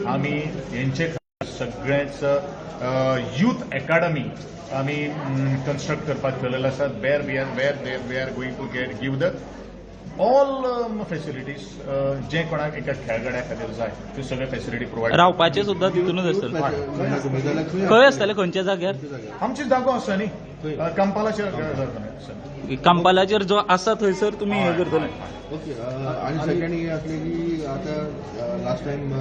आमी हेंचे सगळेच युथ एकाडमी आमी कन्स्ट्रक्ट करपाक ठरलेलं आसा, where we are going to get give the all facilities जे कोणाक एका खेळगड्या खातीर जाय त्यो सगळे फॅसिलिटी प्रोवायड. रावपाचे सुद्दां तितूनच आसतलें? म्हणटा तुमी जाल्यार खंय? खंय आसतलें, खंयच्या जाग्यार? आमची जागो आसा न्ही, कंपालाचेर जाता. कंपालाचेर जो आसा थंयसर तुमी हे करतले? ओके, आणि सेकंड हे असले की आता लास्ट टाइम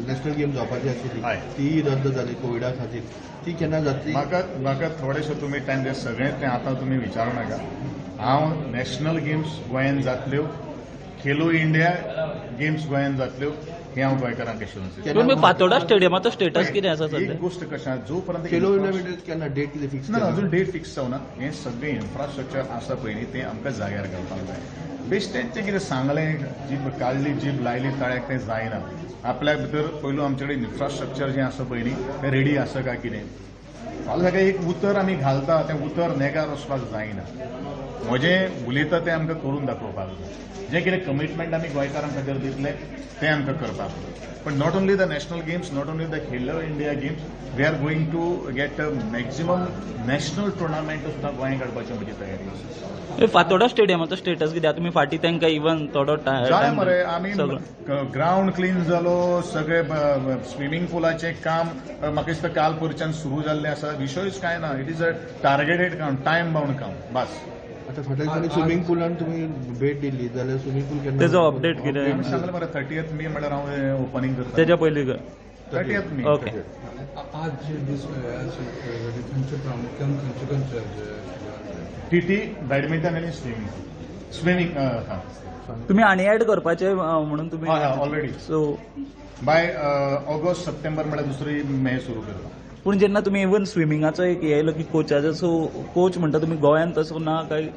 नॅशनल गेम जावपाची आशिल्ली, ती रद्द जाली कोविडा खातीर, ती केन्ना जातली? म्हाका म्हाका थोडेशे तुमी टायम दिया. सगळें तें आतां तुमी विचारूं नाका. हांव नॅशनल गेम्स गोंयांत जातल्यो, खेलो इंडिया गेम्स गोंयांत जातल्यो, हें हांव गोंयकारांक एश्युरन्स दितां. पूण फातोडा स्टेडियमाचो स्टेटस कितें आसा एक सध्या? गोश्ट कशें आहा, जो पर्यंत खेलो इंडिया म्हणजे केन्ना, डेट कितें फिक्स? ना, अजून डेट फिक्स जावना. हें सगळें इन्फ्रास्ट्रक्चर आसा पळय न्ही, तें आमकां जाग्यार घालपाक जाय. बेश्टें तें कितें सांगलें, जीब काडली, जीब लायली ताळ्याक, तें जायना. आपल्या भितर पयलू आमचे कडेन इन्फ्रास्ट्रक्चर जें आसा पळय न्ही, तें रेडी आसा काय कितें. फाल्यां सकाळीं एक उतर आमी घालता, तें उतर नेगार वचपाक जायना. म्हजें उलयता तें आमकां करून दाखोवपाक जाय. जें कितें कमिटमेंट आमी गोंयकारां खातीर दितले, तें आमकां करपाक जाय. पण not only the national games, not only the Khelo India Games, we are going to get maximum national tournament सुद्दां गोंयांत काडपाची म्हजी तयारी आसा. फातोडा स्टेडियमाचो स्टेटस कितें? तुमी फाटीं तांकां इवन थोडो जालें मरे आमी. सगळो. ग्रावंड क्लीन जालो सगळे, स्विमींग पुलाचें काम म्हाका दिसता काल परच्यान सुरू जाल्लें आसा. विशयूच कांय ना. It is a targeted काम, टायम बाउंड काम, बस. आता फाटल्या दिसांनी स्विमींग पुलान तुमी भेट दिली जाल्यार स्विमींग पूल केन्ना? तेजो update कितें? आमी सांगलें मरे, 30 मे म्हळ्यार हांव ओपनींग करता. तेज्या पयलीं कर. 30 मे. ओके. आज जे दीस खेळगडे, थंयचे प्रामुख्यान खंयचे खंयचे जे टीटी, बॅडमिंटन आनी स्विमींग स्विमींग हा. तुमी आनी ऍड करपाचे म्हणून तुमी हय, ऑलरेडी. सो बाय ऑगस्ट सप्टेंबर म्हळ्यार दुसरी मे सुरू करता. पूण जेन्ना तुमी इवन स्विमिंगाचो एक हे येयलो की कोचाचो, सो कोच म्हणटा तुमी गोंयांत तसो ना काय?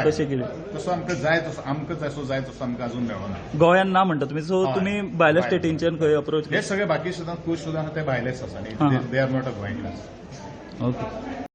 कशें कितें? तसो आमकां जाय तसो, आमकां जसो जाय तसो आमकां अजून मेळना. गोंयांत ना म्हणटा तुमी, सो तुमी भायल्या स्टेटींच्यान खंय अप्रोच? हे सगळे बाकी सुद्दां कोच सुद्दां आहा ते भायलेच आसा. They are not a Goan class. Okay.